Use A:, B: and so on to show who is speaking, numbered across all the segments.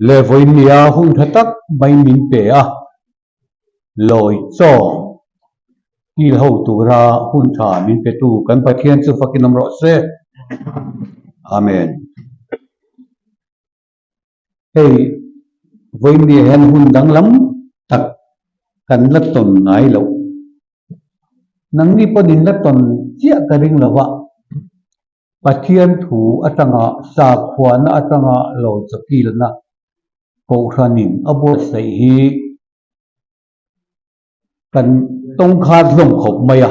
A: Le vawinia hun tha tak mai min pe a, lawi chaw kil ho tura hun tha min petu kan Pathian chu fakin awm rawh se. Amen. Hei vawinia hian hun danglam tak kan la tawn ngai loh. Nangni pawhin in la tawn chiah ka ring lo va. Pathian thu atanga sakhuana atanga lo chawkilna Kohhranin a buatsaih hi kan tawng khat hlawm khawp mai a,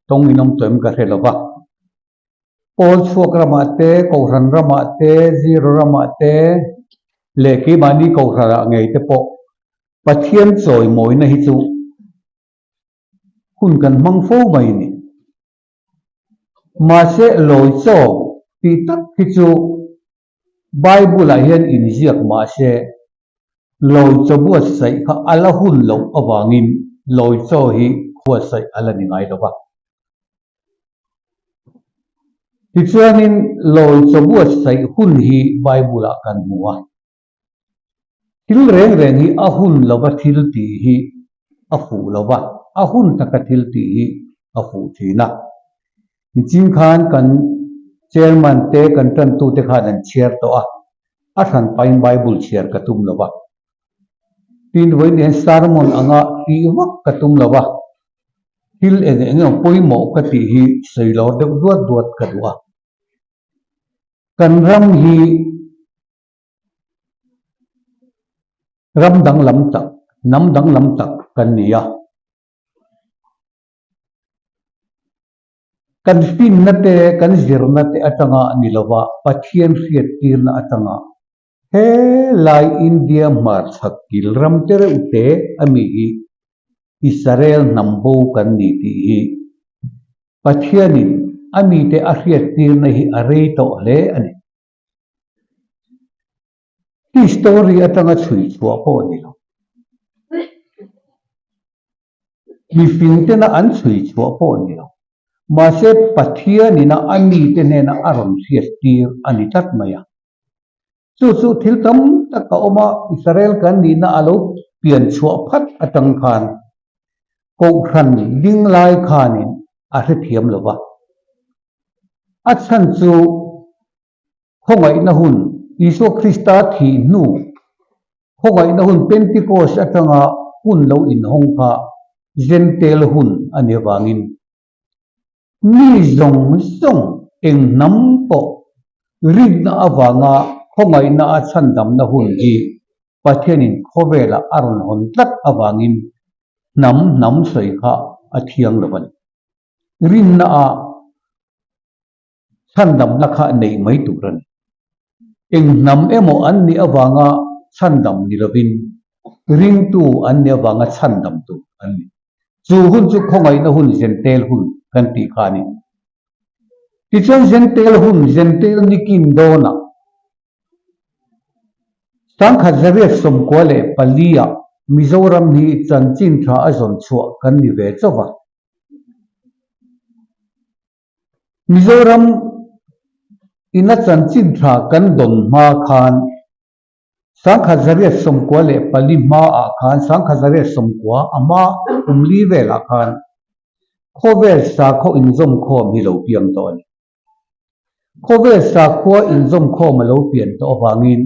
A: tawng in awm tawh em ka hre lo va. Pawl chhuak ramah te, Kohhran ramah te, Zero ramah te leh keimahni Kohhranah ngei te pawh Pathian chawimawina hi chu hun kan hmang fo mai a ni. Mahse lawi chaw tih tak hi chu Bible-ah hian inziak mahse lawi chaw buatsaih kha a la hun loh avangin lawi chaw hi buatsaih a la ni ngai lo va. Tichuanin lawi chaw buatsaih hun hi Bible-ah kan hmu a. Thil reng reng hi a hun lova thil tih hi a fuh lo va, a hun taka thil tih hi a fuh thin a. Niching khan kan Chairman te, kan tantute khan an chhiar tawh a, a hran pahin Bible chhiar ka tum lo va. Tin, vawiin hian sermon anga tih vak ka tum lo va, thil eng eng emaw pawimawh ka tih hi sawi lo deuh duat duat ka duh a. Kan ram hi. Ram danglam tak, hnam danglam tak kan ni a. Kan finna te, kan zirna te atanga ni lova Pathian hriattirna atanga helai India hmarchhak kil ram te reuh te a mi hi Israel hnam bo kan ni tih hi Pathianin a mite a hriattirna hi a rei tawh hle a ni. History atanga chhui chhuah pawh a ni lo. Mifing tena an chhui chhuah pawh a ni lo. Mahse Pathianina a mite hnena a rawn hriat tir a ni tlat mai a. Chu chu thil tam tak a awm a, Israel kan nihna a lo pian chhuah phat atang khan Kohhran ding lai khanin a hrethiam lo va. A chhan chu Khawngaihna hun, Isua Krista thih hnu khawngaihna hun Pentecost atanga hun lo inhawng kha Jentail hun a ni avangin mi zawng zawng eng hnam pawh rinna avanga khawngaihna a chhandamna hun hi Pathianin khawvelah a rawn hawn tlat avangin hnam hnam sawi kha a thiang lo a ni. Rinna a chhandamna kha neih mai tur a ni. Eng hnam emaw an nih avanga chhandam ni lovin ringtu an nih avanga chhandam tur an ni. Chu hun chu khawngaihna hun Zentel hun kan tih kha a ni. Tichuan Zentel hun, Zentel nikin dawnah Sangkhat zariat 94 Mizoram hi chanchin tha a zawn chhuah kan ni ve chauh va. Mizoram ina chanchin tha kan dawn hma khan 1994 hmaah khan 1990 a hma kum li velah khan khawvel sakhaw inzawmkhawm hi lo piang tawh a ni. Khawvel sakhua inzawmkhawm a lo pian tawh avangin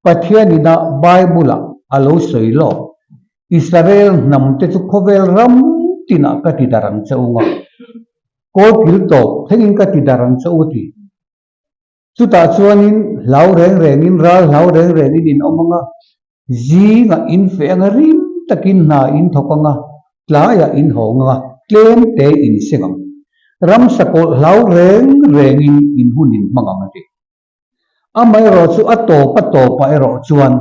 A: Pathianina Bible-ah a lo sawi lawk, Israel hnamte chu khawvel ram tinah ka ti dar ang che u nga, kawlkil tawp thlengin ka ti dar ang che u ti. Chutah chuanin hlau reng rengin ral hlau reng rengin in awm ang a, zingah in feh ang a, rim takin hna in thawk ang a, tlaiah in hawng ang a, tlem te in seng ang. Ramsa kawlh hlau reng rengin in hun in hmang ang a ti. Amaherawh chu a tawp a tawpah erawh chuan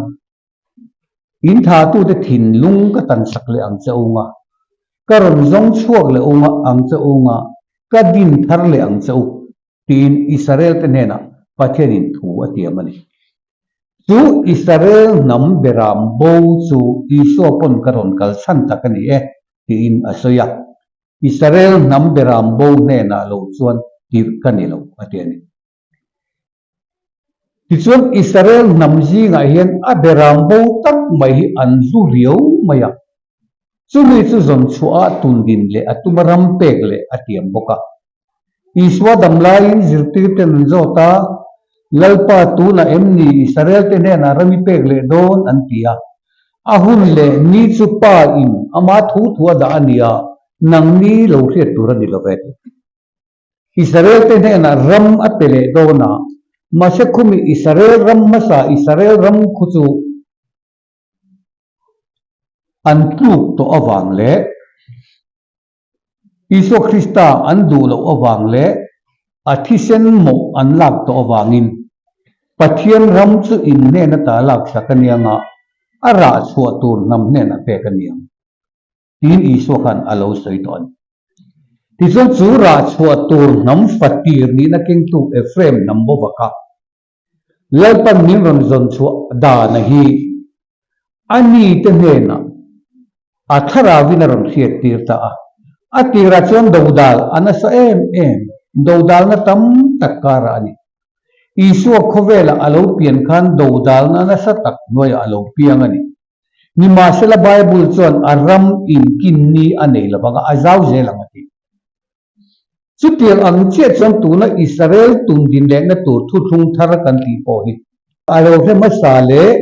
A: in thatute thinlung ka tansak leh ang che unga, ka rawn zawng chhuak leh unga ang che unga, ka din thar leh ang che u tiin Israel-te hnenah Pathianin thu a tiam a ni. Chu Israel hnam beram bo chu Isua pawn ka rawn kalchhan tak a ni e tiin a sawi a. Israel hnam beram bo hnenah lo chuan tirh ka ni lo a ti a ni. Tichuan Israel hnam zingah hian a beram bo tak mai hi an hlu riau mai a, chumi chu zawn chhuah a tundin leh a tuma ram pek leh a tiam bawk a. Isua dam laiin zirtirten an zawt a, Lalpa tunah em ni Israel te hnenah ram i pek leh dawn? an ti a. A hun leh ni chu Pa in ama thu thu a dah a nia, nangni lo hriat tur a ni lo ve. Israel te hnenah ram a pe leh dawn a, mahse khumi Israel ram hmasa Israel ram khu chu an tluk tawh avang leh Isua Krista an duh loh avang leh a thisen mawh an lak tawh avangin Pathian ram chu in hnen ata laksak a niang a, a rah chhuah tur hnam hnenah pek a niang. Tiin Isua khan a lo sawi tawh a ni. Tichuan chu rah chhuah tur hnam fatir nihna kengtu Ephraim hnam bawva kha Lalpan min rawn zawn chhuah dana hi a nite hnenah a thlarauin a rawn hriat tir ta a. A tirah chuan dodal a nasa em em, dodalna tam tak karah a ni. Isua khawvelah a lo pian khan dodalna nasa tak hnuaiah a lo piang a ni. Nimahsela Bible chuan a ram inkin ni a nei lo vang a, a zau zel ang a ti. Chutiang ang chiah chuan tuna Israel tum din lehna tur thuthlung thar kan tih pawh hi a lo hre hmasa leh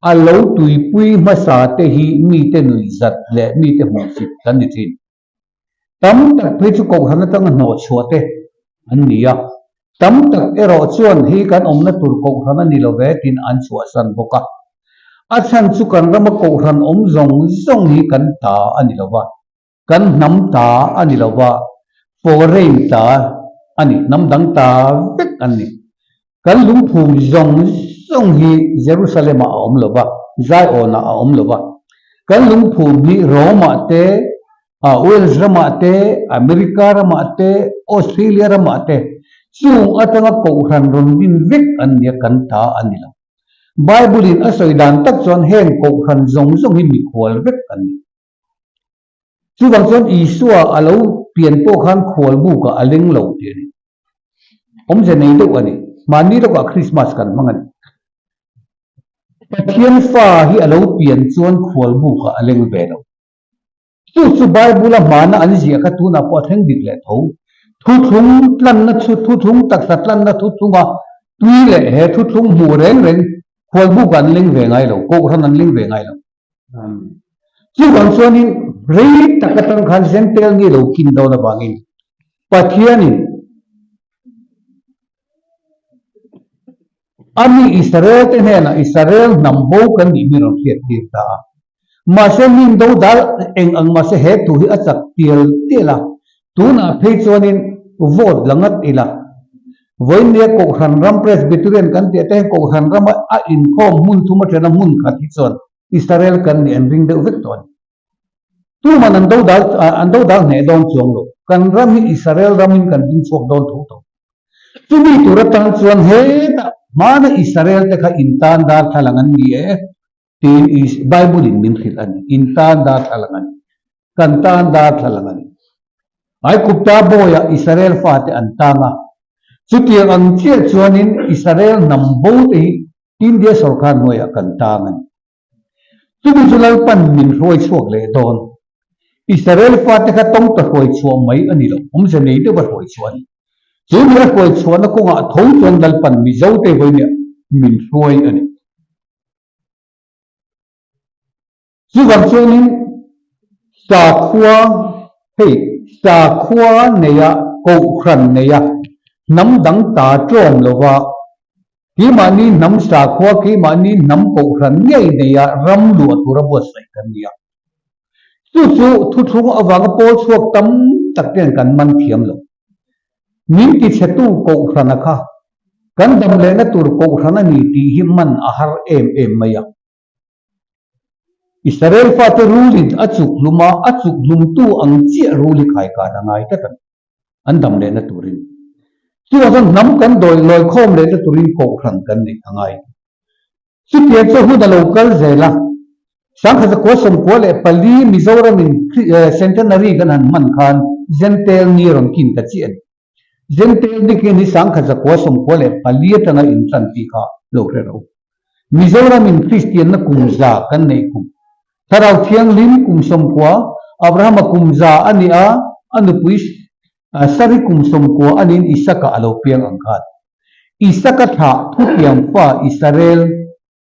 A: a lo tuipui hmasa te hi mite nuihzat leh mite hmuhsit kan ni thin. Tam tak phei chu kohhran atanga hnawh chhuah te an ni a, tam tak erawh chuan hei kan awmna tur kohhran a ni lo ve tiin an chhuahsan bawk a. A chhan chu kan rama kohhran awm zawng zawng hi kan ta a ni lo va, kan hnam ta a ni lo va, foreign ta a ni, hnam dang ta vek an ni. Kan lungphum zawng zawng hi Jerusalem-ah a awm lo va, Zion-ah a awm lo va. Kan lungphum hi Rome-ah te, Wales ramah te, America ramah te, Australia ramah te, chung atanga kohhran rawn din vek an nia kan ta a ni lo. Bible-in a sawi dan tak chuan heng kohhran zawng zawng hi mikhual vek an ni. Chuvang chuan Isua a lo pian pawh khan khualbukah a leng lo tih a ni. Awmze nei deuh a ni. Mahni lawkah Krismas kan hmang a ni. Pathian fa hi a lo pian chuan khualbukah a leng ve lo. Chu chu Bible-a hmana an ziah kha tunah pawh a thleng dik leh tho. Thuthlung tlanna chu thuthlung taksa tlanna thuthlunga tui leh he thuthlung hmuh reng reng khualbukah an leng ve ngai lo, kohhran an leng ve ngai lo. Chuvang chuanin rei tak atang khan Jentail ni lo kin dawn avangin Pathianin a mi Israel te hnenah Israel hnam bo kan nih min rawn hriat tir ta a. Mahse min do dal eng ang mahse he thu hi a chak tial tial a. Tunah phei chuanin vote la ngat ila. Vawinia Kohhran ram Presbyterian kan tih te Kohhran rama a inkhawm hmun thum atana hmun khat hi chuan Israel kan nih an ring deuh vek tawh a ni. Tuman an do dal an do dal hneh dawn chuang lo. Kan ram hi Israel ramin kan ding chhuak dawn tho tho. Chumi tur atang chuan hetah hmana Israel te kha intan darthlalang an ni e tiin Bible in min hrilh a ni. Intan darthlalang a ni. Kan tan darthlalang a ni. Aikupta bawiah Israel fate an tang a. Chutiang ang chiah chuanin Israel hnam bo te hi India sorkar hnuaiah kan tang a ni. Chumi chu Lalpan min hruai chhuak leh dawn. Israel fate kha tawng ta hruai chhuah mai a ni lo, awmze nei deuh a hruai chhuah a ni. Chu mi a hruai chhuahna kawngah tho chuan Lalpan Mizote vawinia min hruai a ni. Chuvang chuanin sakhua hei sakhua neia kohhran neia hnam dang ta tlawm lova keimahni hnam sakhua keimahni hnam kohhran ngei neia ram luah tura buatsaih kan ni a. Chu chu thuthlung avanga pawl chhuak tam tak ten kan man thiam lo. Min tichhetu kohhrana kha kan dam lehna tur kohhran a ni tih hi man a har em em mai a. Israel fate rulin a chuk hlum a, a chuk hlumtu ang chiah rul hi khaikan a ngai tlat a ni, an dam lehna turin. Chuvang chuan hnam kan dawi lawi khawm lehna turin kohhran kan neih a ngai. Chutiang chu hun a lo kal zel a, Sangkhaza 94 Mizoramin Centenary kan han hman khan Jentail ni rawn kin ta chiah a ni. Jentail nikin hi 1994 atanga intan tih kha lo hre rawh u. Mizoramin Kristianna kum za kan neih kum, Thlarau Thianghlim kum 90, Abrahama kum za a ni a, a nupui Sari kum 90 a niin Isaka a lo piang ang khan. Isaka thlah thutiang fa Israel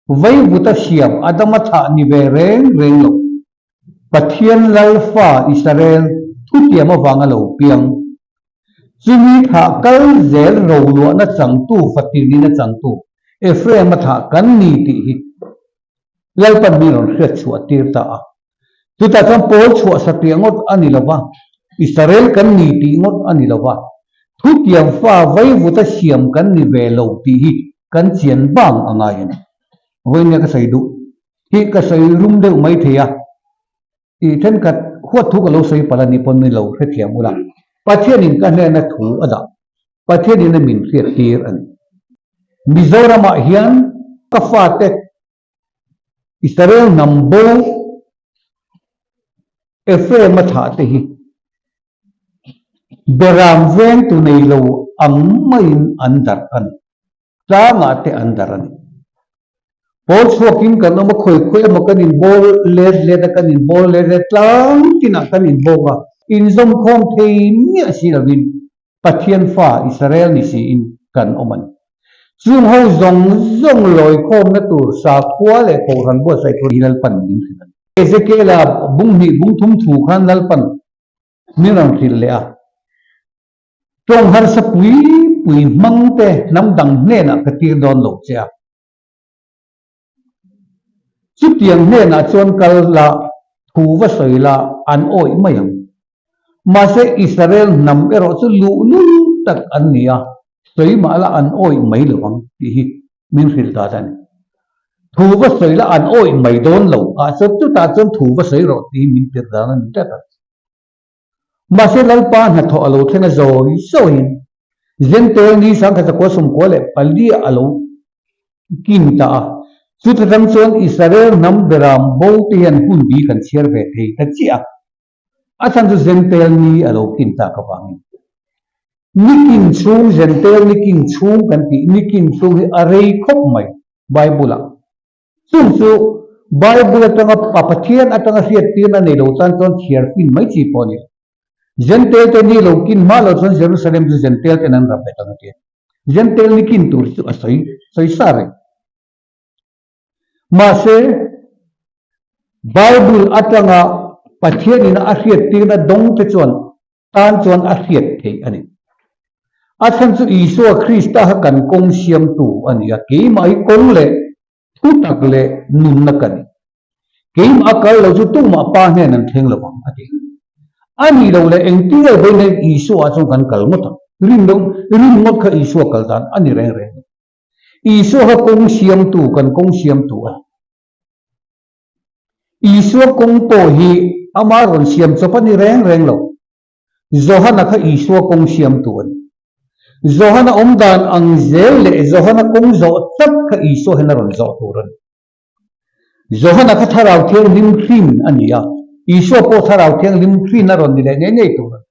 A: Veivuta siam Adama thlah ni ve reng reng lo. Pathian Lal fa Israel thutiam avanga lo piang. Chumi thlah kal zel roluahna changtu fatirina changtu Ephraim-a thlah kan ni tih hi Lalpan min rawn hriat chhuah tir ta a. Chutah chuan pawl chhuah satliah ngawt a ni lo va, Israel kan ni tih ngawt a ni lo va, thutiam fa veivuta siam kan ni ve lo tih hi kan chian bang a ngai a ni. Vawinia ka sawi duh hi ka sawi rum deuh mai thei a, tih thenkhat huat thu ka lo sawi palh a nih pawn min lo hrethiam ula. Pathianin ka hnena thu a dah, Pathianin a min hriat tir a ni. Mizoramah hian ka fate Israel hnam bo Ephraim-a thlah te hi Beram vengtu nei lo ang maiin an darh a ni. Tlangah te an darh a ni. Pawl chhuakin kan awm a, khawi khawi emaw kan inbawl let let a, kan inbawl let let tlang tinah kan inbawk a, inzawmkhawm thei miah si lovin Pathian fa Israel ni siin kan awm a ni. Chung ho zawng zawng lawikhawmna tur sakhua leh kohhran buatsaih tur hi Lalpan min hrilh a ni. Ezekiela bung hnih bung thum thu khan Lalpan min rawn hrilh leh a. Tawng harsa pui pui hmang te hnam dang hnenah ka tir dawn lo che a. Chutiang hnenah chuan kal la, thu va sawi la, an awih mai ang. Mahse Israel hnam erawh chu luhlul tak an ni a, sawi mah la an awih mai lo ang tih hi min hrilh dan a ni. Thu va sawi la an awih mai dawn lo ah chuan chutah chuan thu va sawi rawh tih hi min tirh dan a ni tlat a. Mahse Lalpa hnathawh a lo thleng a zawi zawiin Zentel ni 1994 a lo kin ta a. Chuta tang chuan Israel hnam beram bo te hian hun bi kan chhiar ve thei ta chiah a. A chhan chu Zentel ni a lo kin tak avangin. Nikin chhung Zentel nikin chhung kan tih nikin chhung hi a rei khawp mai Bible ah. Chung chu Bible atanga Pa Pathian atanga hriattirna nei lo tan chuan chhiar fin mai chi pawh a ni lo. Jentail te ni lo kin hma lo chuan Jerusalem chu Jentail ten an rap bet ang a ti a. Jentail ni kin tur chu a sawi sawi sa reng. Mahse, Bible atanga Pathian ina a hriattirna dawng te chuan tan chuan a hriat theih a ni. A chhan chu Isua Krista kha kan kawng siamtu a ni a, keimah hi kawng leh thutak leh nunna ka ni. Keimah a kal lo chu tumah Pa hnen an thleng lo ang, a ti. A nih loh leh engtin nge vawiin Isua ah chuan kan kal ngawt ang? Rin loh, rin ngawt kha Isua kal dan a ni reng reng lo. Isua kha kawng siamtu, kan kawng siamtu a ni. Isua kawng pawh hi ama rawn siam chawp a ni reng reng lo. Johana kha Isua kawng siamtu a ni. Johana awm dan ang zel leh Johana kawng zawh tlat kha Isua hian a rawn zawh tur a ni. Johana kha Thlarau Thianghlim hrin a ni a, Isua pawh Thlarau Thianghlim hrin a rawn ni leh ngei ngei tur a ni.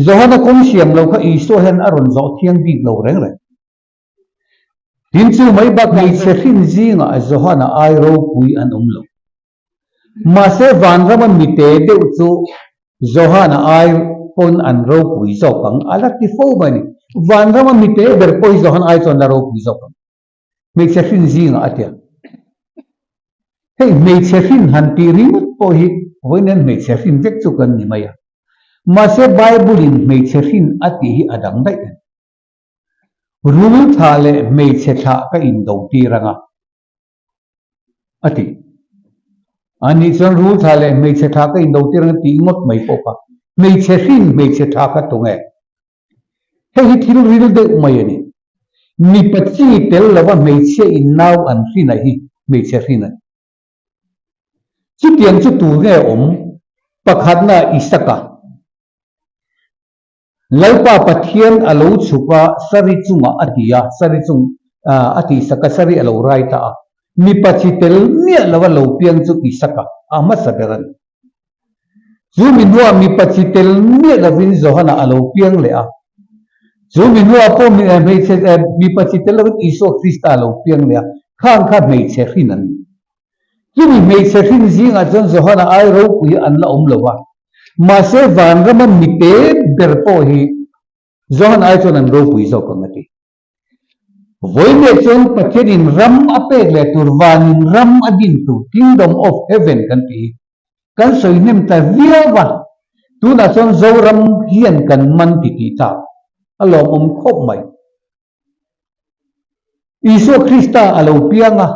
A: Johana kawng siam lo kha Isua hian a rawn zawh thiang bik lo reng reng. Tin chu mai bak hmeichhe hrin zingah Johana ai ropui an awm lo. Mahse vanrama mite deuh chu Johana ai pawn an ropui zawk ang a la ti fo mai a ni. Vanrama mite ber pawh hi Johana ai chuan la ropui zawk ang. Hmeichhe hrin zingah a ti a. Hei hmeichhe hrin han tih ringawt pawh hi vawiin hmeichhe hrin vek chu kan ni mai a. Mahse Bible in hmeichhe hrin a tih hi a dang daih a ni. Rul thlah leh hmeichhe thlah ka indo tir ang a, a ti. Ani chuan rul thlah leh hmeichhe thlah ka indo tir ang a tih ngawt mai pawh kha hmeichhe hrin hmeichhe thlah kha tung e. Hei hi thil ril deuh mai a ni. Mipa chi tel lova hmeichhia in nau an hrin a hi hmeichhe hrin a ni. Chutiang chu tur nge awm? Pakhatna Isaka. Lalpa Pathian a lo chhuk a, sari chungah a ti a, sari chung a tihsak a, sari a lo rai ta a. Mipa chi tel miah lova lo piang chu Isaka a hmasa ber a ni. Chu mi hnuah mipa chi tel miah lovin Johana a lo piang leh a. Chu mi hnuah pawh hmeichhe mipa chi tel lovin Isua Krista a lo piang leh a, khang kha hmeichhe hrin an ni. Chumi hmeichhe hrin zingah chuan Johana ai ropui an la awm lo va, mahse vanrama mite ber pawh hi Johan ai chuan an ropui zawk ang a ti. Vawiinleh chuan Pathianin ram a pek leh tur vanin ram a din tur Kingdom of Heaven kan ti hi kan sawi hnem ta viau va, tunah chuan Zoram hian kan man ti tih ta a lawmawm khawp mai. Isua Krista a lo piang a.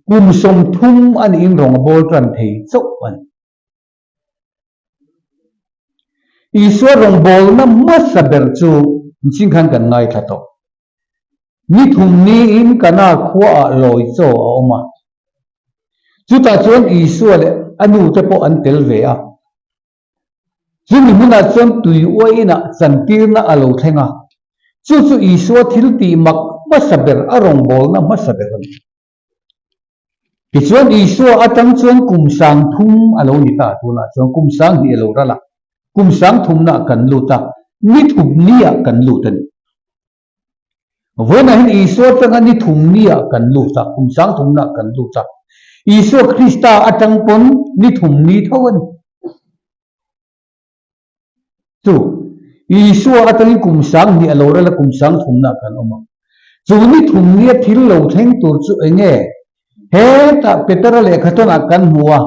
A: Kum 30 a niin rawng a bawl tan thei chauh a ni. Isua rawngbawlna hmasa ber chu ching khan kan ngaithla tawh. Ni thum niin Kana khuaah lawi chaw a awm a. Chutah chuan Isua leh a nute pawh an tel ve a. Chumi hmunah chuan tui uai inah chantirna a lo thleng a, chu chu Isua thil tih mak hmasa ber a rawngbawlna hmasa ber a ni. Tichuan Isua atang chuan kum 3000 a lo ni ta, tunah chuan kum 2000 a lo ral a, kum sangthumnaah kan lut a, ni thum niah kan lut a ni. Vawiinah hian Isua atanga ni thum niah kan lut a, kum sangthumnaah kan lut a. Isua Krista atang pawn ni thum ni tho a ni. Chu Isua atangin kum 2000 a lo rel a, kum sangthumnaah kan awm a. Chu ni thum nia thil lo thleng tur chu eng nge? Hetah Petera lehkha tawnah kan hmu a,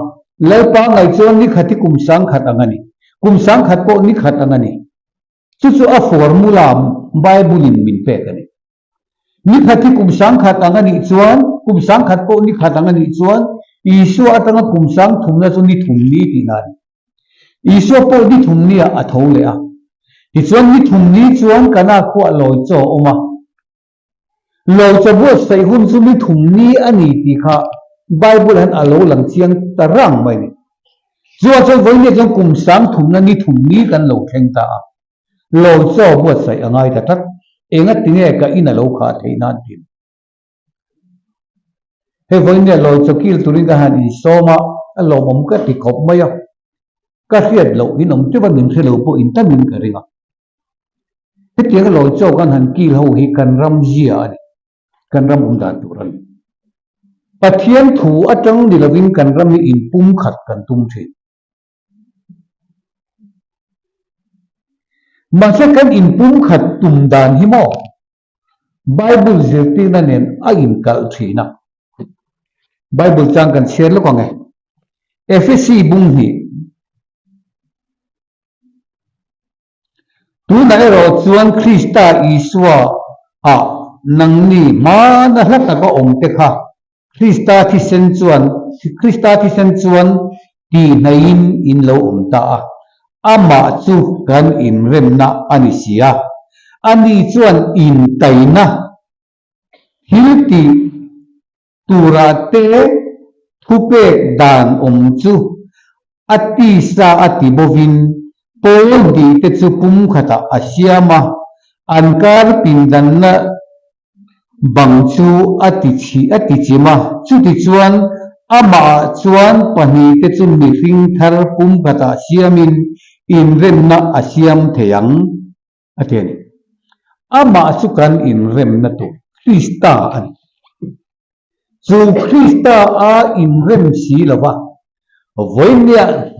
A: Lalpa ngaih chuan ni khat hi kum 1000 ang a ni, kum 1000 pawh ni khat ang a ni. Chu chu a formula Bible in min pek a ni. Ni khat hi kum 1000 ang a nih chuan, kum 1000 pawh ni khat ang a nih chuan, Isua atanga kum sangthumna chu ni thum ni tihna a ni. Isua pawh ni thum niah a tho leh a. Tichuan ni thum ni chuan Kana khuah lawi chaw a awm a. Lawi chaw buatsaih hun chu ni thum ni a ni tih kha Bible hian a lo lang chiang ta rang mai a ni. Chuvang chuan vawinia chuan kum sangthumna ni thum ni kan lo thleng ta a. Lawi chaw buatsaih a ngai ta tlat. Engatinge ka in a lo khah theih nan tih. Hei vawinia lawi chaw kil turin ka han insawm a, a lawmawm ka ti khawp mai a. Ka hriat loh in awm teuh a, min hre lo pawh in tamin ka ring a. Hetianga lawi chaw kan han kil ho hi kan ram zia a ni, kan ram awm dan tur a ni. Pathian thu atang ni lovin kan ram hi inpumkhat kan tum thin. Mahse kan inpumkhat tum dan hi maw? Bible zirtirna nen a inkalh thin a. Bible chang kan chhiar lawk ang e. Efesi bung hnih. Tunah erawh chuan Krista Isua ah nangni hmana hla taka awm te kha Krista thisen chuan Krista thisen chuan tihnaihin in lo awm ta a, amah chu kan inremna a ni si a, ani chuan intaina thil tih Turah te thupek dan awm chu a tisa a ti bovin pawl hnih te chu pumkhatah a siam a, an kar pindanna bang chu a ti chhi a ti chim a, chutichuan amahah chuan pahnihte chu mihring thar pumkhatah siamin inremna a siam thei ang. A ti a ni. Amah chu kan inremna tur Krista a ni. Chu Krista a inrem si lo va, vawinia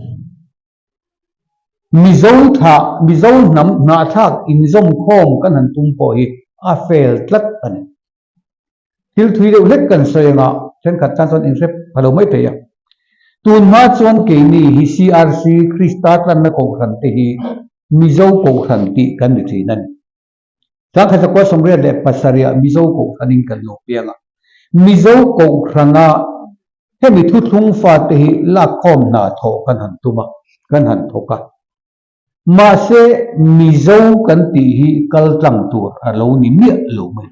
A: Mizo thlah, Mizo hnam hnahthlak inzawmkhawm kan han tum pawh hi a fel tlat a ni. Thil thui deuh hlek kan sawi anga thenkhat tan chuan inhrep pha lo mai thei a. Tun hma chuan keini hi CRC, Krista tlanna kohhran te hi Mizo kohhran tih kan ni thin a ni. Tlangkhat zakua 87ah Mizo kohhranin kan lo piang a. Mizo kohhrana hemi thuthlung fate hi lakkhawm hna thawh kan han tum a, kan han thawk a. Mahse Mizo kan tih hi kal tlang tur a lo ni miah lo mai.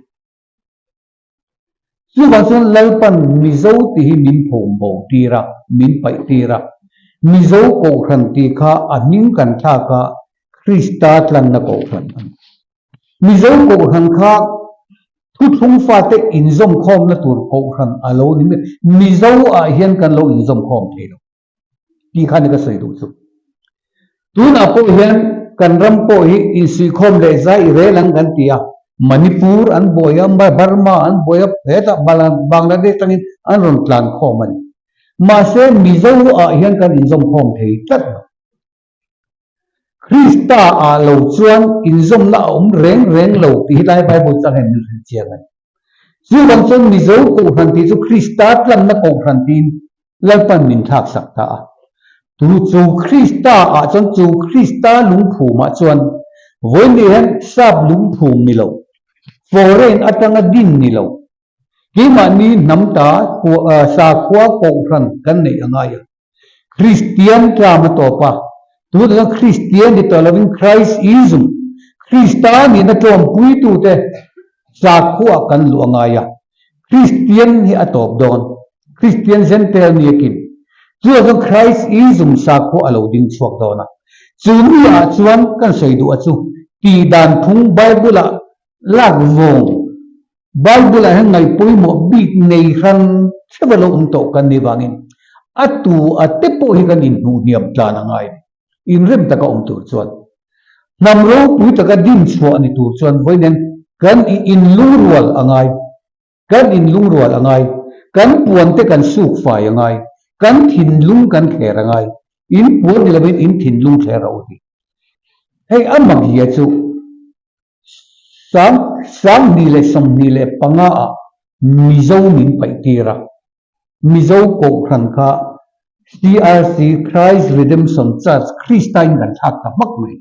A: Chuvang chuan Lalpan Mizo tih hi min phawm bo tir a, min paih tir a. Mizo Kohhran tih kha a hming kan thlak a, Krista tlanna Kohhran a ni. Mizo Kohhran kha thuthlung fate inzawmkhawmna tur Kohhran a lo ni mai. Mizo ah hian kan lo inzawmkhawm thei lo. Tih kha ni ka sawi duh chu. Tunah pawh hian kan ram pawh hi insuihkhawm leh zai i rel ang kan ti a, Manipur an buai a, Burma an buai a, hetah Bangladesh atangin an rawn tlan khawm a ni. Mahse Mizo ah hian kan inzawmkhawm thei tlat lo. Krista ah lo chuan inzawmna a awm reng reng lo tih hi lai Bible chang hian min hrilh chiang a ni. Chuvang chuan Mizo Kohhran tih chu Krista tlanna Kohhran tiin Lalpan min thlak sak ta a. Tu chu Krista ah chuan chu Krista lungphumah chuan vawiin hian sap lungphum ni lo, foreign atanga din ni lo, keimahni hnam ta sakhua Kohhran kan neih a ngai a. Kristian tlam a tawp a, tunah chuan Kristian ni tawh lovin Christism, Krista nihna tlawmpuitute sakhuaah kan luh a ngai a, Kristian hi a tawp dawn, Kristian Zentail ni a kim. Chuvang chuan Christism sakhua a lo ding chhuak dawn a, chu ni ah chuan kan sawi duh a chu tih dan phung Bible-ah lak vawng Bible-ah hian ngaih pawimawh bik nei hran hreva lo awm tawh kan nih vangin a tu a te pawh hi kan inhnuh hniam tlan a ngai a ni. Inrem taka awm tur chuan hnam ropui taka din chhuah ni tur chuan vawiin kan i inlungrual a ngai, kan inlungrual a ngai, kan puan te kan suk fai a ngai, kan thinlung kan thler a ngai, in puan ni lovin in thinlung thler a u ti. Hei a makzia chu 2025 ah Mizo min paih tir a, Mizo Kohhran kha CRC, Christ Redemption Church, Krista in kan thlak ta hmak mai.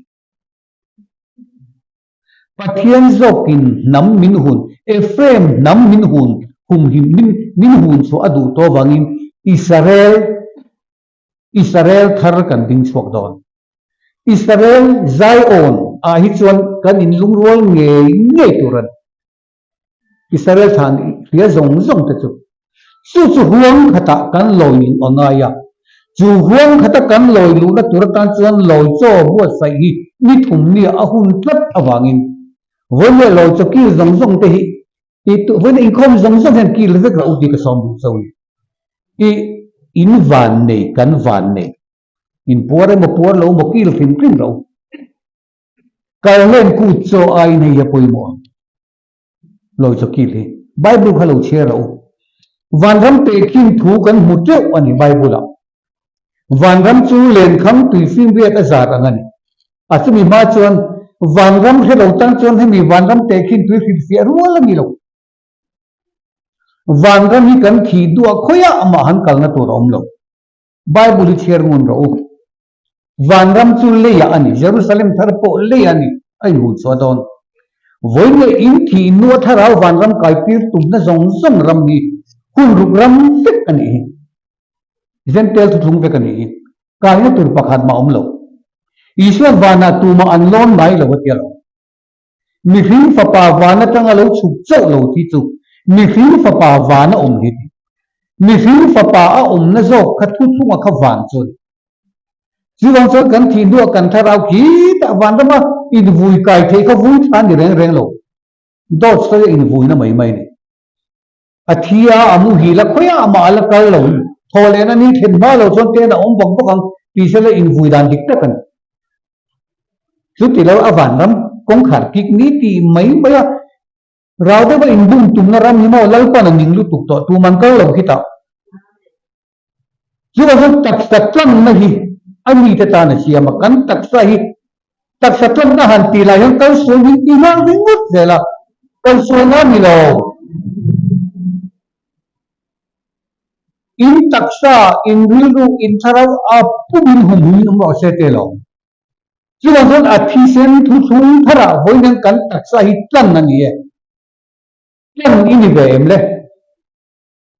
A: Pathian zawkin hnam min hun, Ephraim hnam min hun humhim min min hun chhuah a duh tawh avangin Israel Israel thar kan ding chhuak dawn. Israel Zion ah hi chuan kan inlungrual ngei ngei tur a ni. Israel thlan hria zawng zawng te chu. Chu chu huang khatah kan lawi luh a ngai a. Chu huang khata kan lawi luhna tur atan chuan lawi chaw buatsaih hi ni thum nia a hun tlat avangin vawi leh lawi chaw kil zawng zawng te hi i vawi leh inkhawm zawng zawng hian kil vek loh tih ka sawm duh cho ni. I in van nei kan van nei. In puar emaw puar lo emaw kil hrim hrim lo. Kal hlen kut chaw aiin hei hi a pawimawh ang. Lawi chaw kil hi. Bible kha lo chhiar rawh u. Vanram tehkhin thu kan hmu teuh a ni Bible ah. Vanram chu lenkhang tui finriat a zar ang a ni. A chumi hma chuan vanram hre lo tan chuan hemi vanram tehkhin tui hrilhfiah rual a ni lo. Vanram hi kan thih duah khawiah mah han kalna tur a awm lo. Bible hi chhiar ngun rawh u. Vanram chu leiah a ni, Jerusalem thar pawh lei a ni, a inhun chhuah dawn. Vawiin leh in thih hnua thlarau vanram kaitir tumna zawng zawng ram hi hun ruk ram vek a nih hi. Zentail thuthlung vek a nih hi. Kaina tur pakhat mah a awm lo. Isuan vanah tumah an lawn ngai lo a tia lo. Mihring fapa van atanga lo chhuk chauh lo thi chu mihring fapa van a awm hi ti. Mihring fapa a awmna zawk kha thuthlunga kha van chu a ni. Chuvang chuan kan thih hnuah kan thlarau khitah vanrama invui kai theih kha vui thla a ni reng reng lo. Dawt sawi a invuina mai mai a ni. A thi a, a muhil a, khawiah amah a la kal lo. Thaw lehna ni thlen hma lo chuan ten a awm bawk bawk ang tih se la invui dan dik tak a ni. Chuti lo a vanram kawngkhar kik ni tih mai mai a, rau deuha inbum tumna ram hi maw Lalpan a ning lutuk tawh tum an kal lo khitah. Chuvang chuan taksa tlanna hi a mite tan a siam a, kan taksa hi taksa tlanna han tih lai hian kalsual min ti nghal ringawt zel a, kalsualna a ni lo. In taksa, in rilru, in thlarau a pumin humhum in awm rawh se te lo. Chuvang chuan a thisen thuthlung tharah vawiin hian kan taksa hi tlan a ni e. Tlan i ni ve em le?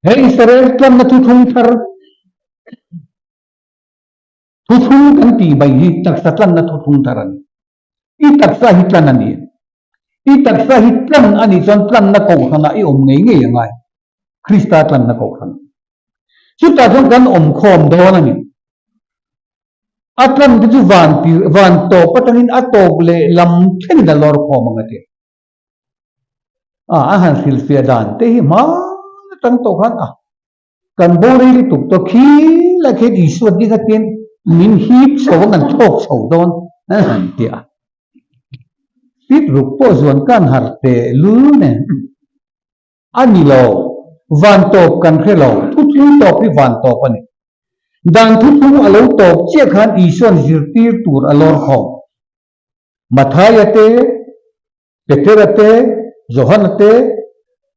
A: He Israel tlanna thuthlung thar thuthlung kan tih mai hi taksa tlanna thuthlung thar a ni. I taksa hi tlan a ni. I taksa hi tlan a nih chuan tlanna kohhranah i awm ngei ngei a ngai. Krista tlanna kohhran. Chutah chuan kan awm khawm dawn a ni. A tlan te chu van van tawp atangin a tawp leh lam thlengin a lawr khawm ang a ti. A a han hrilhfiah dan te hi hma atang tawh khan a kan bo rei lutuk tawh khi lai khian Isua ding atian. Min hip chho a kan thlawk chho dawn a han ti a. Fit ruk pawh zuan kan har teh lul nen. A ni lo, van tawp kan hre lo, thuthlung tawp hi van tawp a ni. Dan thuthlung a lo tawp chiah khan Isua'n zirtir tur a lawr khawm. Mathaia te, Petera te, Johana te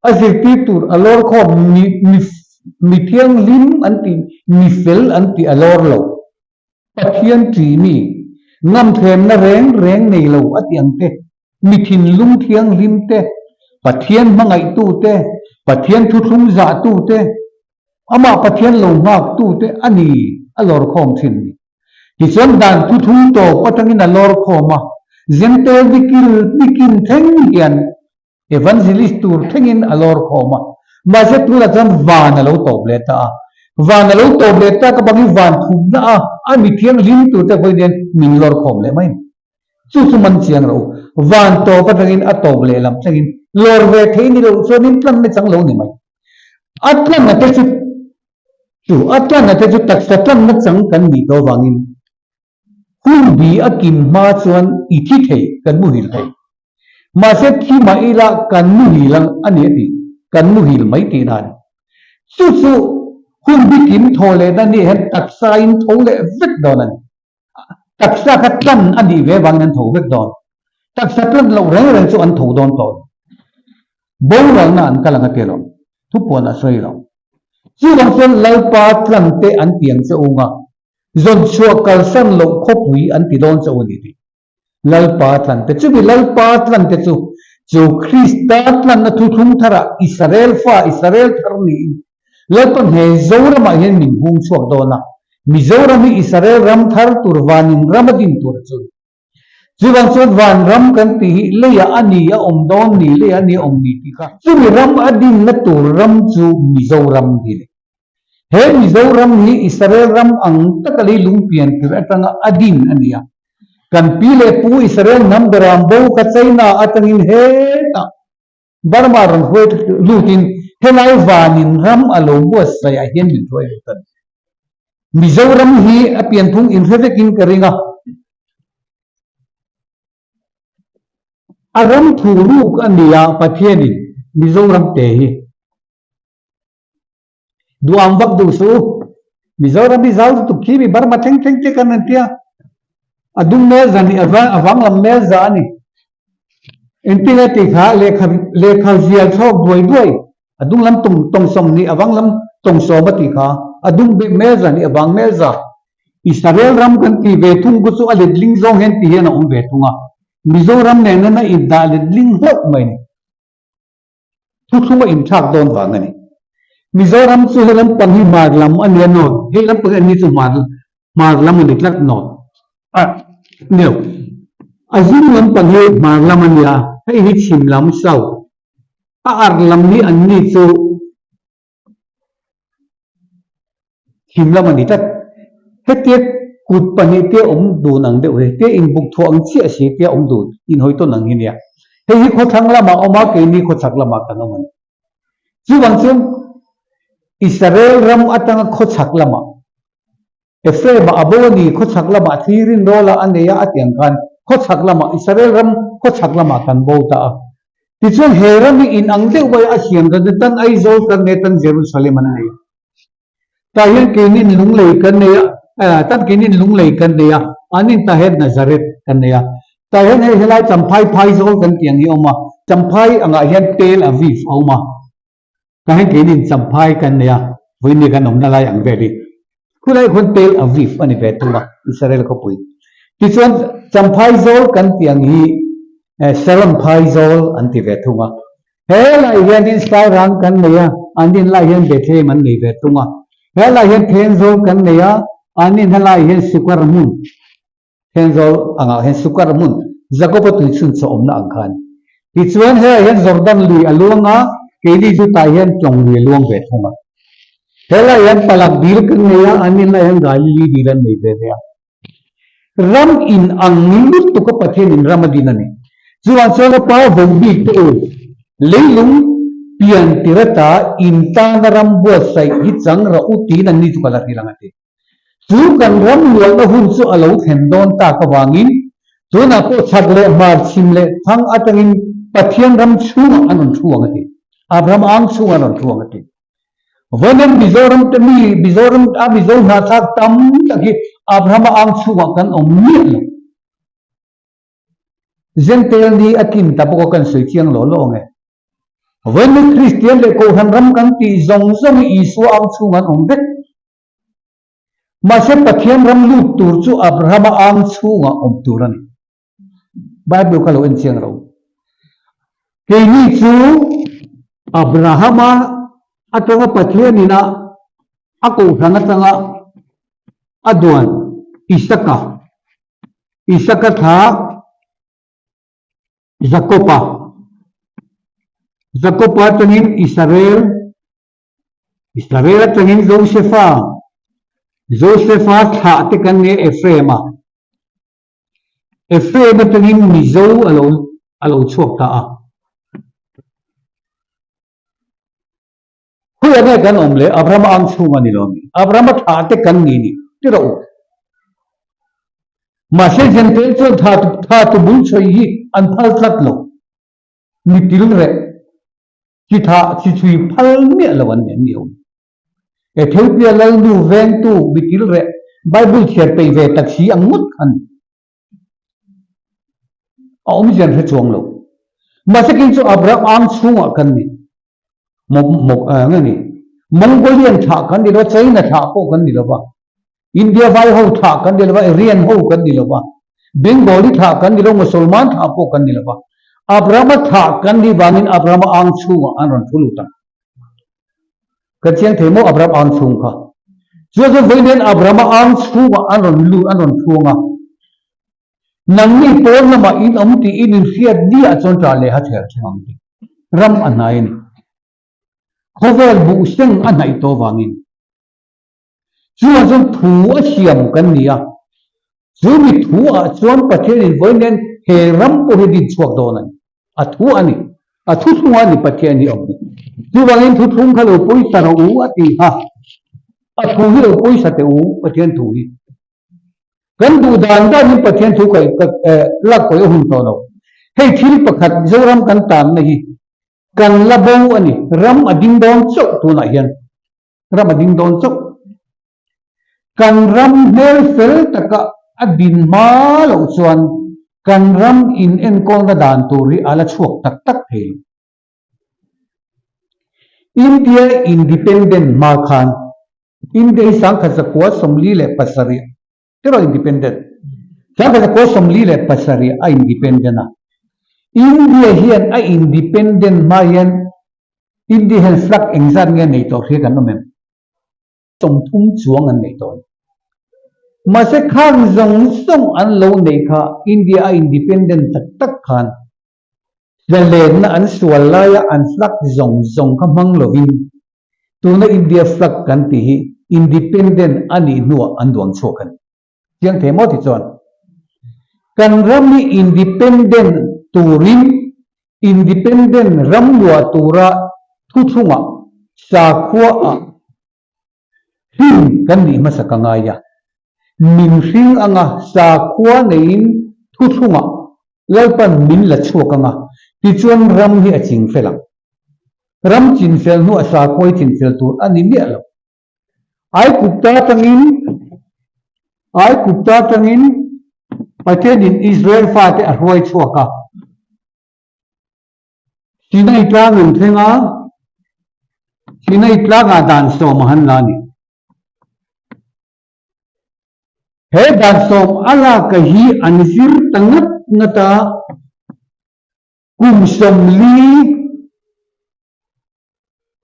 A: a zirtir tur a lawr khawm mi mi mi thianghlim an tih, mi fel an tih a lawr lo. Pathian ṭih mi, ngamthlemna reng reng nei lo a ti ang te, mi thinlung thianghlim te, Pathian hmangaihtu te, Pathian thuthlung zahtu te, amah Pathian lo nghaktu te a ni a lawr khawm thin ni. Tichuan dan thuthlung tawp atangin a lawr khawm a, Zentail dikil dikin thleng hian Evangelist tur thlengin a lawr khawm a, mahse tunah chuan van a lo tawp leh ta a. Van a lo tawp leh ta ka bang hi van thumna a, a mi thianghlim turte pawhin hian min lawr khawm leh mai. Chu chu man chiang rawh u. Van tawp atangin a tawp leh lam thlengin lawr ve thei ni loh chuanin tlan na chang lo ni mai. A tlanna te chu chu a tlanna te chu taksa tlanna chang kan nih tawh avangin Hun bi a kim hma chuan i thi thei, kan muhil thei. Mahse thi mah ila kan muhil ang a ni a ti, kan muhil mai tihna a ni. Chu chu hun bi kim thaw lehna nih hian taksain tho leh vek dawn a ni. Taksa kha tlan a nih ve vangin an tho vek dawn. Taksa tlan loh reng reng chu an tho dawn tawh a ni. Boralna an kal ang a ti lo, thupuan a sawi lo. Chuvang chuan Lalpa tlante an ti ang che ung a, Zawnchhuah kalsan loh khawpui an ti dawn che u ni tih. Lalpa tlante chumi Lalpa tlante chu chu Krista tlanna thuthlung tharah Israel fa Israel thar niin Lalpa hne Zoramah hian min hung chhuak dawn a, Mizoram hi Israel ram thar tur vanin ram a din tur chu. Chuvang chuan vanram kan tih hi leiah a ni a awm dawn ni, leiah a ni a awm ni tih kha chumi ram a dinna tur ram chu Mizoram hi le. He Mizoram hi Israel ram ang taka leilung pian tir atanga a din a ni a. Kan pi leh pu Israel hnam beram bo kha China atangin hetah Burma rawn hruai lutin helai vanin ram a lo buatsaih ah hian min hruai lut a ni. Mizoram hi a pianphung inhre vekin ka ring a. A ram thu ruk a ni a Pathianin Mizoram te hi. Duham vak duh suh u. Mizoram hi zau lutuk khi mi Burma thleng thleng te kan an tia. A dum mel za nih a vang lam mel za a ni. Engtin a tih kha lehkha lehkha zial thlawk duai duai a dung lam tawng tawng sawm nih a vang lam tawng sawm a tih kha a dum mel za nih a vang mel za. Israel ram kan tih ve thung ku chu a letling zawng hian ti hian a awm ve thung a. Mizoram nen a indah letling hlauh mai ni. Thuthlung a inthlak dawn vang a ni. Mizoram chu he lampang hi hmar lam a nia nawt, hei lampang hi anni chu hmar hmar lam a ni tlat nawt. A ni lo. A zing lampang hi hmar lam a nia, hei hi chhim lam south. A arh lam hi anni chu Thim lam a ni tlat. Hetia kut pahnihte awm dun ang deuh hi, tia inbuk thuah ang chiah si tia awm dun, inhawi tawn ang hi nia. Hei hi khawthlang lamah a awm a, keini khawchhak lamah kan awm a ni. Chuvang chuan Israel ram atanga khawchhak lamah Ephraim-a a bo a ni, khawchhak lamah thlirin rawla a nei a, a ti ang khan khawchhak lamah, Israel ram khawchhak lamah kan bo ta a. Tichuan he ram hi inang deuh mai a siam dan chu tan Aizawl kan nei a, tan Jerusalem an nei a. Tah hian keinin lunglei kan nei a, tan keinin lunglei kan nei a, an in tah hian Nazareth kan nei a. Tah hian hei helai Champhai Phaizawl kan tih ang hi a awm a, Champhai angah hian Tel Aviv a awm a. Tah hian keinin Champhai kan nei a, vawiin kan awmna lai ang vel hi. Khulai khuan Tel Aviv a ni ve thung a, Israel khawpui. Tichuan Champhai zawl kan tih ang hi Sharon phai zawl an ti ve thung a. He lai hianin Sairang kan nei a, an in lai hian Bethlehem an nei ve thung a. He lai hian Thenzawl kan nei a, an in helai hian Sukar hmun. Thenzawl angah hian Sukar hmun Jakob-a tui chhun chawh awmna ang kha a ni. Tichuan helaiah hian Jordan lui a luang a, keini chu tah hian Tlawng lui a luang ve thung a. Helaiah hian Palak dil kan nei a, an in laiah hian Galili dil an nei ve ve a. Ram in ang lutuk a Pathian in ram a din a ni. Chuvang chuan a pa vo bik te u, leilung pian tir ata in tana ram buatsaih hi chang rawh u tiin anni chu ka la hrilh ang a ti. Chu kan ram luahna hun chu a lo thlen dawn tak avangin tunah pawh chhak leh hmar chhim leh thang atangin Pathian ram chhungah an rawn thu ang a ti. Abraham ang chhungah an rawn thu ang a ti. Vawiin Mizoram te mi Mizoram a Mizo hnahthlak tam tak hi Abrahama ang chhungah kan awm miah lo. Zentel ni a tlin ta bawk a kan sawi chiang lo lo ang e. Vawiin Kristian leh Kohhran ram kan tih zawng zawng hi Isua ang chhungah an awm vek. Mahse Pathian ram lut tur chu Abrahama ang chhungah awm tur a ni. Bible kha lo en chiang ro. Keini chu Abrahama atanga Pathian ina a kohhran atanga a duan Isaka, Isaka thla Jakoba, Jakoba atangin Israel, Israel atangin Josefa, Josefa thlah te kan nia Ephraim-a. Ephraim atangin Mizo a lo a lo chhuak ta a. Khawiah nge kan awm le? Abrahama ang chhung a ni lo mi? Abrahama thlah te kan ni ni ti rawh u. Mahse Gentile chuan tha tha tu bul chhawi hi an phal tlat lo. Mi til reh chi thah chi chhui phal miah lo an ni an ni awm. Ethiopia lalnu vengtu mi til reh Bible chhiar peih ve tak si ang ngawt kha ni. A awmzia an hre chuang lo. Mahse kei chu Abraham ang chhungah kan ni. Nge ni? Mongolian thlah kan ni lo va, China thlah pawh kan ni lo va, India vai ho thlah kan ni lo va, Aryan ho kan ni lo va, Bengali thlah kan ni lo, Musalman thlah pawh kan ni lo va. Abrahama thlah kan nih vangin Abrahama ang chhungah an rawn thu lut ang. Ka chiang thei maw Abraham ang chhung kha. Chuan chuan vawiin hian Abrahama ang chhungah an rawn lut an rawn thuang a. Nangni pawn lamah in awm tih in inhriat diah chuan ṭah leh ha thler thleng ang tih ram a hnai a ni. Khawvel buhseng a hnaih tawh vangin. Chuvang chuan thu a siam kan ni a, chu mi thu ah chuan Pathianin vawiin hian he ram pawh hi din chhuak dawn a ni. A thu a ni. A thuthlung a ni Pathian hi awm ni. Chuvangin thuthlung kha lo pawisa rawh u a ti kha. A thu hi lo pawisa teh u Pathian thu hi. Kan duh dan danin Pathian thu kaih lak kawi a hun tawh lo. Hei thil pakhat Mizoram kan tanna hi kan la bo a ni. Ram a ding dawn chauh tunah hian. Ram a ding dawn chauh. Kan ram hmel fel taka a din hma loh chuan kan ram in enkawlna dan tur hi a la chhuak tak tak thei lo. India Independent hma khan India hi 1947 erawh independent. 1947 a independent a. India hian a independent hma hian India hian flag engzat nge nei tawh hria kan awm em? 30 chuang an nei tawh a ni. Mahse khang zawng zawng an lo neih kha India a independent tak tak khan Zalenna an sual laia an flag zawng zawng kha hmang lovin tuna India flag kan tih hi independent a nih hnuah an duang chhuak a ni. Chiang thei maw tichuan kan ram hi independent turin independent ram luah tura thuthlungah sakhuaah Hlim kan nih hmasa ka ngai a, min hring anga sakhua neiin thuthlungah Lalpan min la chhuak anga tichuan ram hi a chingfel ang. Ram chinfel hnuah sakhua hi chinfel tur a ni miah lo. Aikupta atangin Aikupta atangin Pathianin Israel fate a hruai chhuak a. Sinai tlang an thleng a, Sinai tlangah dan sawm a han la a ni. He dan sawm a laka hi an zir ta ngat ngat a, kum 40,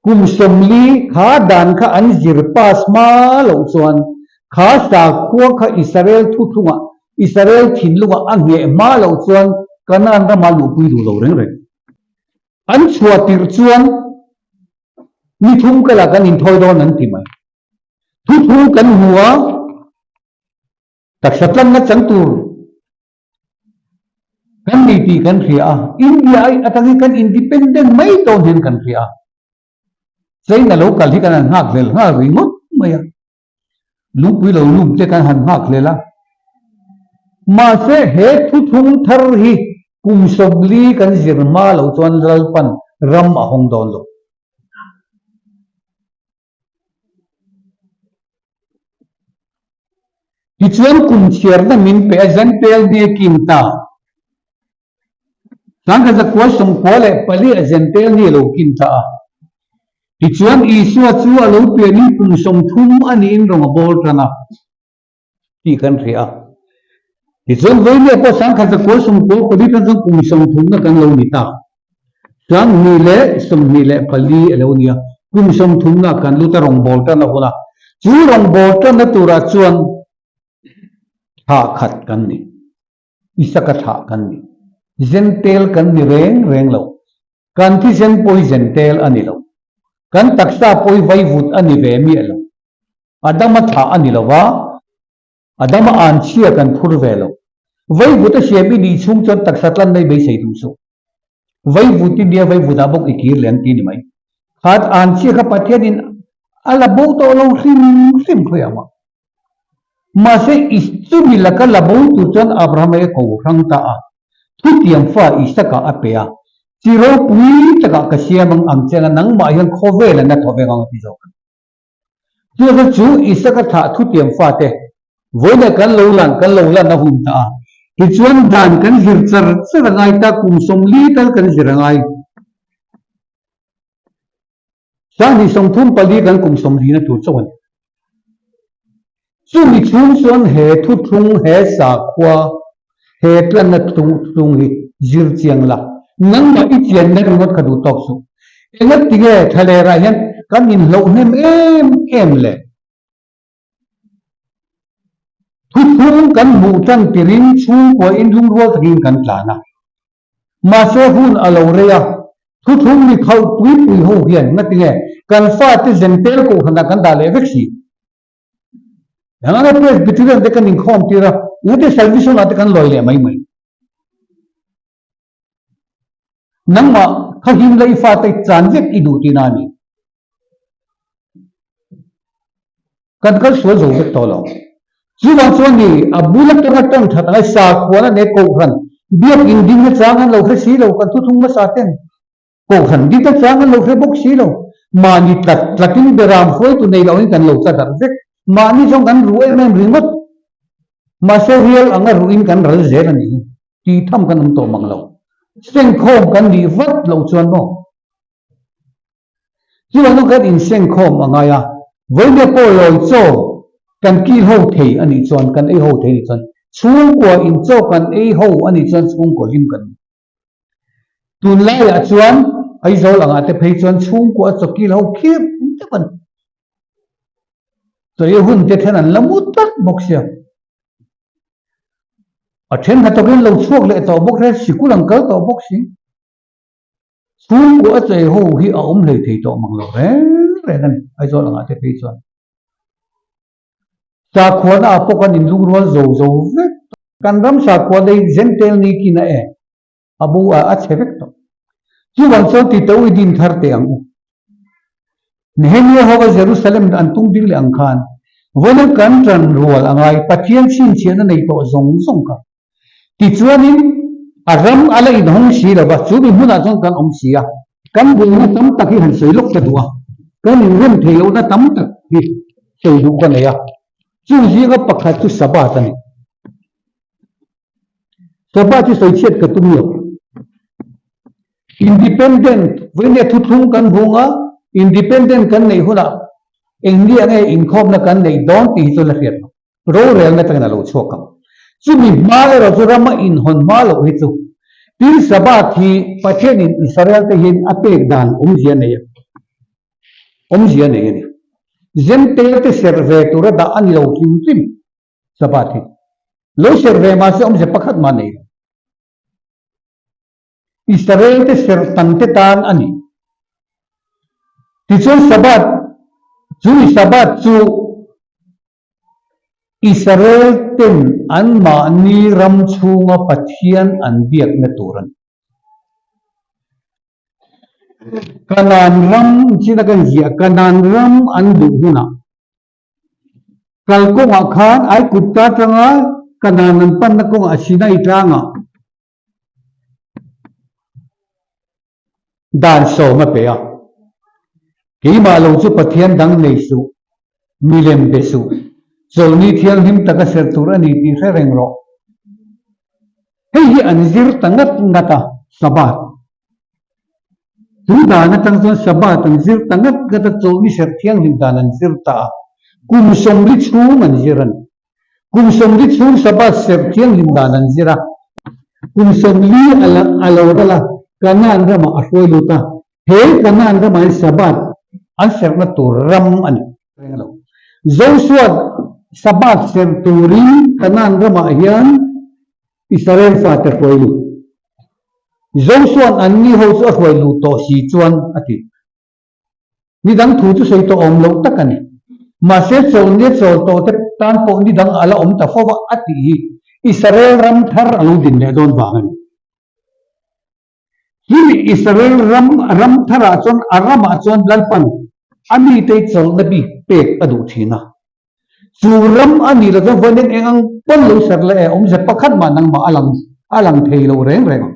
A: Kum 40 kha dan kha an zir pass hma loh chuan kha sakhua kha Israel thuthlungah, Israel thinlungah a ngheh hma loh chuan Kanaan rama luhpui duh lo reng reng. An chhuah tirh chuan ni thum kalah kan inthawi dawn an ti mai. Thuthlung kan hmu a, taksa tlanna chang tur Kan ni tih kan hria a, India ai atangin kan independent mai dawn hian kan hria a. China lo kal hi kan han nghak vel nghal ringawt mai a. Lungpui lo lum te kan han nghak hlel a. Mahse he thuthlung thar hi kum 40 kan zir hma loh chuan Lalpan ram a hawng dawn lo. Tichuan kum chhiarna min pe a Zentail ni a kim ta. 1994 a Zentail ni a lo kim ta a. Tichuan Isua chu a lo pianin kum 30 a niin rawng a bawl tan a. tih kan hria a. Tichuan vawinia pawh 1994 tan chuan kum sawmthumna kan lo ni ta. 2024 a lo ni a, kum sawmthumna kan lut a rawngbâwl tan a hun a. Chu rawngbâwl tanna turah chuan thlah khat kan ni, Isaka thlah kan ni. Zentel kan ni reng reng lo. Kan thisen pawi zentel a ni lo. Kan taksa pawi vaivut a ni ve miah lo. Adama thlah a ni lo va, Adama anchhia kan phur ve lo. Vaivut a siam i nih chhung chuan taksa tlan mai beisei duh suh. Vaivut i nia vaivutah bawk i kir leh ang ti ni mai. Khat anchhia kha Pathianin a la bo tawh lo hrim hrim khawi ang a. Mahse i chumi laka la bo tur chuan Abrahama hi a ko hrang ta a, thutiang fa Isaka a pe a, Chi ropui takah ka siam ang ang che anga nangmah hian khawvel an la thaw vek ang a ti zawk a. Chuan chu Isaka thlah thutiang fate vawiin kan lo lan kan lo lan a hun ta a, tichuan dan kan zir char char a ngai ta, kum 40 tal kan zir a ngai. 2034 kan kum 40 na tur chauh a ni. Chumi chhung chuan he thuthlung, he sakhua, he tlanna thuthlung hi zir chiang la, nangmah i chianna ringawt kha duh tawk suh. Engatinge thlalerah hian kan inhloh hnem em em le? Thuthlung kan hmuh tan tirin chhungkua in lungrual takin kan tlan a. Mahse hun a lo rei a, thuthlung mi khauh pui pui ho hian ngatinge kan fate zentel kohhranah kan dah leh vek si? Enganga Presbyterian te kan inkhawm tir a, engati Salvation ah te kan lawi leh mai mai. Nangmah kha him la i fate chan vek i duh tihna a ni. Kan kal sual zo vek tawh lo. Chuvang chuan ni a bul atanga tawng that angai sakhuan a nei kohhran biakin ding na chang an lo hre si lo kan thuthlung hmasa ten kohhran ding na chang an lo hre bawk si lo mahni tlat tlatin beram hruaitu nei lo in kan lo tla darh vek mahni zawng kan ruh em em ringawt mahse rial anga ruhin kan ral zel a ni hi tih tham kan awm tawh mang lo sengkhawm kan nih vat loh chuan maw Chuvang chu kan insengkhawm a ngai a, vawinia pawh lawi chaw kan kil ho thei a nih chuan, kan ei ho thei a nih chuan, chhungkua in chaw kan ei ho a nih chuan chhungkua hlim kan ni. Tunlaiah chuan Aizawl angah te phei chuan chhungkua a chaw kil ho khir deuh a ni. Chaw ei hun te then an la mu tlat bawk sia. A then hnathawkin lo chhuak leh tawh bawk hle, sikul an kal tawh bawk si. Chhungkua a chei ho hi a awm hlei thei tawh mang lo reng reng a ni, Aizawl angah te phei chuan. Sakhuana ah pawh kan inlungrual zo zo vek tawh. Kan ram sakhua lei Zentel ni kin a e, a bo a a chhe vek tawh. Chuvang chuan ti to i din thar teh ang u. Nehemia hova Jerusalem an tung ding leh ang khan, vawiin kan ṭan rual a ngai, Pathian chhinchhiahna nei tawh zawng zawng kha. Tichuanin a ram a la inhawng si lo va, chu mi hmunah chuan kan awm si a. Kan buaina tam tak hi han sawi lawk ta duh a, kan inrem thei lohna tam tak hi sawi duh ka nei a. Chu zinga pakhat chu Sabbath a ni. Sabbath hi sawi chhiat ka tum lo. Independent, vawinia thuthlung kan hung a, independent kan neih hunah eng ni ang nge inkhawmna kan neih dawn tih hi chu la hriat lo. Rorelna atangin a lo chhuak ang. Chumi hma erawh chu rama inhawn hma loh hi chu Tin Sabbath hi Pathianin Israel te hian a pek dan awmzia nei a, awmzia nei a ni. Zentail te serh ve tura dah a ni lo hrim hrim Sabbath hi. Lo serh ve mahse awmzia pakhat mah nei lo. Israel te serh tan te tan a ni. Tichuan Sabbath, chumi Sabbath chu Israel ten anmahni ram chhunga Pathian an biakna tur a ni. Kanaan ram, china kan ziah, Kanaan ram an luh hunah. Kalkawngah khan Aigupta atanga Kanaan an panna kawngah Sinai tlangah dan sawm a pe a. Keimah lo chu Pathian dang nei suh, milem be suh, chawlhni thianghlim taka serh tur a ni tih hre reng rawh. Hei hi an zir ta ngat ngat a, Sabbath. Chu dan atang chuan Sabbath an zir ta ngat ngat a, chawlhni serh thianghlim dan an zir ta a, kum sawmli chhung an zir a ni. Kum sawmli chhung Sabbath serh thianghlim dan an zir a, kum sawmli a lo ral a, Kanaan ramah a hruai lut a, he Kanaan ramah hian Sabbath an serhna tur ram a ni reng lo. Joshua Sabbath serh turin Kanaan ramah hian Israel fate hruai lut. Joshua-a'n anni ho chu a hruai luh tawh si chuan a ti. Ni dang thu chu sawi tawh awm loh tak a ni. Mahse chawlhnia chawl tawh te tan pawh ni dang a la awm ta fo va a tih hi Israel ram thar a lo din leh dawn vang a ni. Chumi Israel ram ram tharah chuan a ramah chuan Lalpan a mite chawlhna bik pek a duh thin a. Chu ram a nih loh chuan vawiin eng ang pawn lo ser leh e, awmze pakhat mah nangmah a lang a lang thei lo reng reng ang.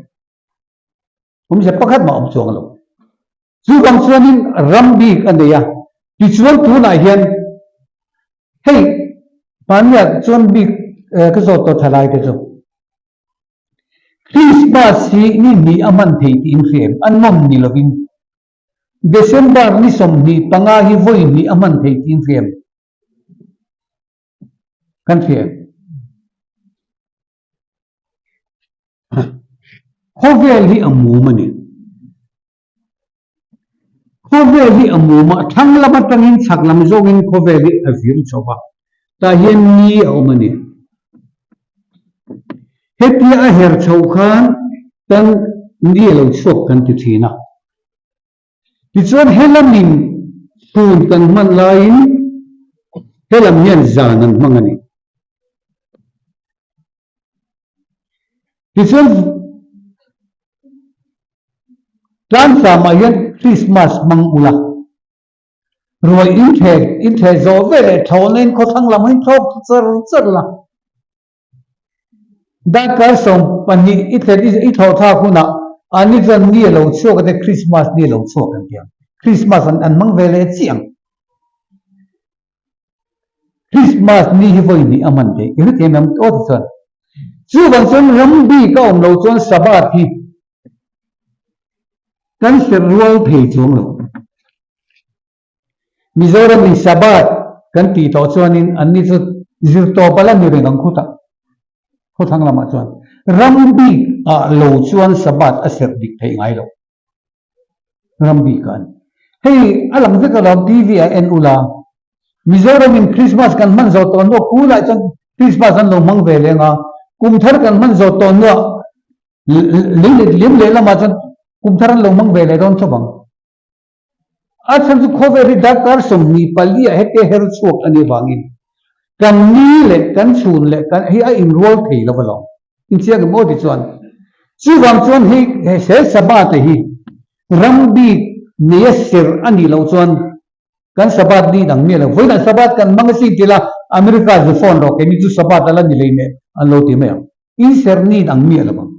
A: Awmze pakhat mah awm chuang lo. Chuvang chuanin ram bik a nei a, tichuan tunah hian hei hmannia chuan bik ka zawt tawh thalai te chu Christmas hi ni hnih a hman thei tiin hria em? A nawm ni lovin December ni 25 hi vawi hnih a hman thei tiin hria em? Kan hria em? Khawvel hi a mum a ni. Khawvel hi a mum a, thlang lam atangin chhak lam zawngin khawvel hi a vir chho va, tah hian ni a awm a ni. Hetia a her chhoh khan kan ni a lo chhuak kan ti thin a. Tichuan helamin chhun kan hman laiin helam hian zan an hmang a ni. Tichuan tlangsam-ah hian Krismas hmang ula, ruai intheh intheh zawh ve leh thlawhna in khawthlang lam hi thlawk char char la. Darkar 12 i thlen i thlawh thlak hunah an ni chuan ni a lo chhuak a te Krismas ni a lo chhuak an ti ang. Krismas an an hmang ve leh chiah ang. Krismas ni hi vawi hnih a hman theih i hrethiam em aw ti chuan. Chuvang chuan ram bik a awm lo chuan Sabbath hi kan serh rual thei chuang lo. Mizoram in Sabbath kan tih tawh chuanin anni chu zirtawp a la ni reng ang khutah khawthlang lamah chuan ram bik ah lo chuan Sabbath a serh dik theih ngai lo. Ram bik ah a ni. Hei a lang vek alawm TV ah en ula Mizoram in Christmas kan hman zawh tawh hnuah kulah chuan Christmas an lo hmang ve leng a, kum thar kan hman zawh tawh hnuah lei leh lamah chuan kum thar an lo hmang ve leh dawn chauh ang. A chhan chu khawvel hi darkar 24 ah hete her chhuak a nih vangin kan ni leh kan chhun leh kan hi a inrual thei lo alawm. Inchiang em aw ti chuan chuvang chuan hei he Sabbath hi ram bik neia serh a nih loh chuan kan Sabbath ni dang miah lo. Vawiinah Sabbath kan hmang asin ti la America zu phone rawh keini chu Sabbath a la ni hlei an lo ti mai ang. Inserh ni dang miah lo ang.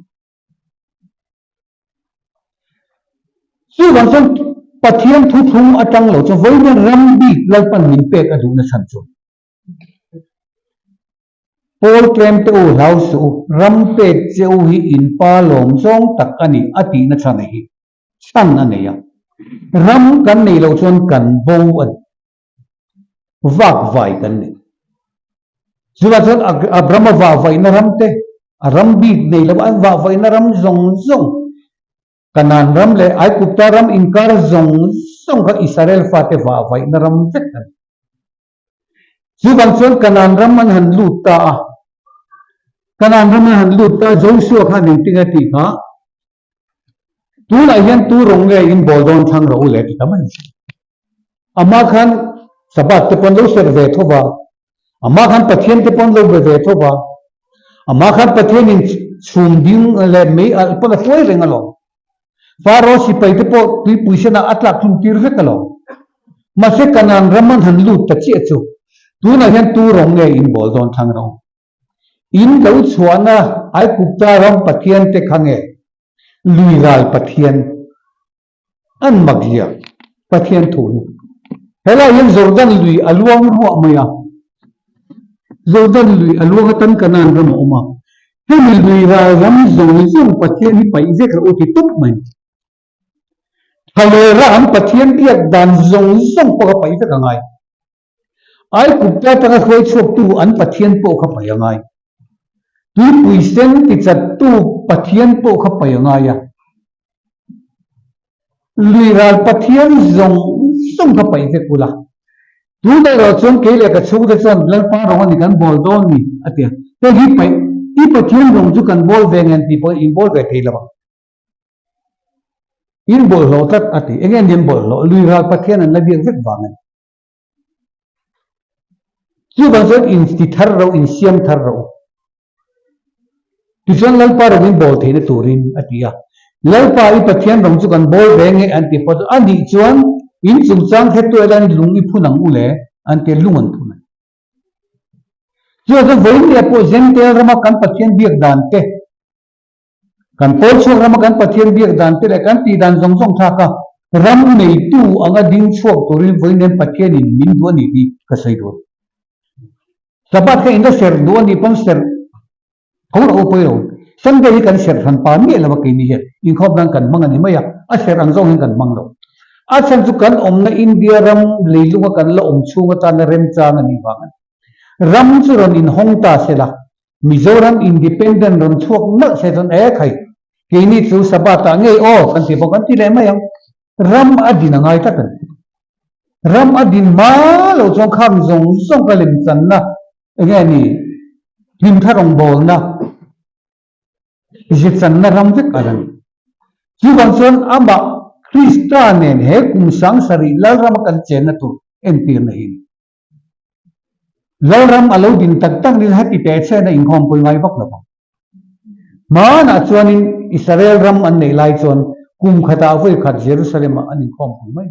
A: Chuvang chuan Pathian thuthlung atang lo chuan vawiin ram bik Lalpan min pek a duhna chhan chu Pawl tlem te u hlau suh u, ram pek che u hi in pa lawm zawng tak a ni a tihna chhan a hi chhan a nei a. Ram kan nei lo chuan kan bo a ni. Vak vai kan ni. Chuvah chuan Abraham a vah vaihna ram te, a ram bik nei lo an vah vaihna ram zawng zawng, Kanaan ram leh Aigupta ram inkar zawng zawng kha Israel fate vah vaihna ram vek a ni. Chuvang chuan Kanaan ram an han lut ta a. Kanaan ram an han lut ta a, Joshua khan engtin a tih kha, Tunah hian tu rawng nge in bawl dawn thlang rawh u le ti ta mai. Amah khan Sabbath te pawn lo serh ve tho va, amah khan Pathian te pawn lo be ve tho va, amah khan Pathianin chhum ding leh mei alh pawn a hruai reng alawm. Pharaoh sipai te pawh tuipui senah a tlak hlum tir vek alawm. Mahse Kanaan ram an han lut ta chiah chu. Tunah hian tu rawng nge in bawl dawn thlang rawh u? In lo chhuahna Aigupta ram Pathian te kha nge lui ral Pathian an mak zia Pathian thu hi. Helai hian Jordan lui a luang ruah mai a, Jordan lui a luang atan Kanaan ram a awm a, hemi lui ral ram zawng zawng Pathian hi paih vek rawh u ti tawp mai. Thalera an Pathian biak dan zawng zawng pawh kha paih vek a ngai. Aigupta atanga hruai chhuaktu an Pathian pawh kha paih a ngai. Tuipui sen tichattu Pathian pawh kha paih a ngai a. Lui ral Pathian zawng zawng kha paih vek ula. Tunah erawh chuan kei leh ka chhungte chuan Lalpa rawng a ni kan bawl dawn ni a ti a. Hei hi paih, i Pathian rawng chu kan bawl ve ngen tih pawhin in bawl ve thei lo ang. In bawlhhlawh tlat a ti. Enge an in bawlhhlawh? Lui ral Pathian an la biak vek vang a ni. Chuvang chuan in ti thar ro, in siam thar ro. Tichuan Lalpa rawng in bawl theihna turin a ti a. Lalpa i Pathian rawng chu kan bawl ve nge an ti pawh chu a nih chuan in chungchang hretu elah in lung i phun ang u le an ti a, lung an phun a ni. Chuvang chuan vawiin leh pawh Jentail rama kan Pathian biak dan te, Kan pawl chhuak rama kan Pathian biak dan te leh kan tih dan zawng zawng thlak a, ram neitu anga ding chhuak turin vawiin Pathianin min duh a ni tih ka sawi duh. Sabbath kha in la serh duh a nih pawn serh tho rawh u pawi lo. Sunday hi kan serh hran pa miah lo a keini hian inkhawm nan kan hmang a ni mai a, a serh ang zawng hian kan hmang lo. A chhan chu kan awmna India ram leilunga kan la awm chhung atana remchang a nih vang a ni. Ram chu rawn inhawng ta se la, Mizoram Independent rawn chhuak nalh se chuan e khai, keini chu Sabbath ah ngei aw kan ti bawk an ti leh mai ang. Ram a din a ngai tlat a ni. Ram a din hma loh chuan khang zawng zawng ka lemchanna enge a ni, hlimthla rawngbawlna, zechanna ram vek a la ni. Chuvang chuan amah Krista nen he kum 7000 Lalrama kan chenna tur entirna hi a ni. Lalram a lo din tak tak ni heti teh chhen a inkhawmpui ngai vak lo vang. Hmanah chuanin Israel ram an neih lai chuan kum khatah vawi khat Jerusalem-ah an inkhawmpui mai.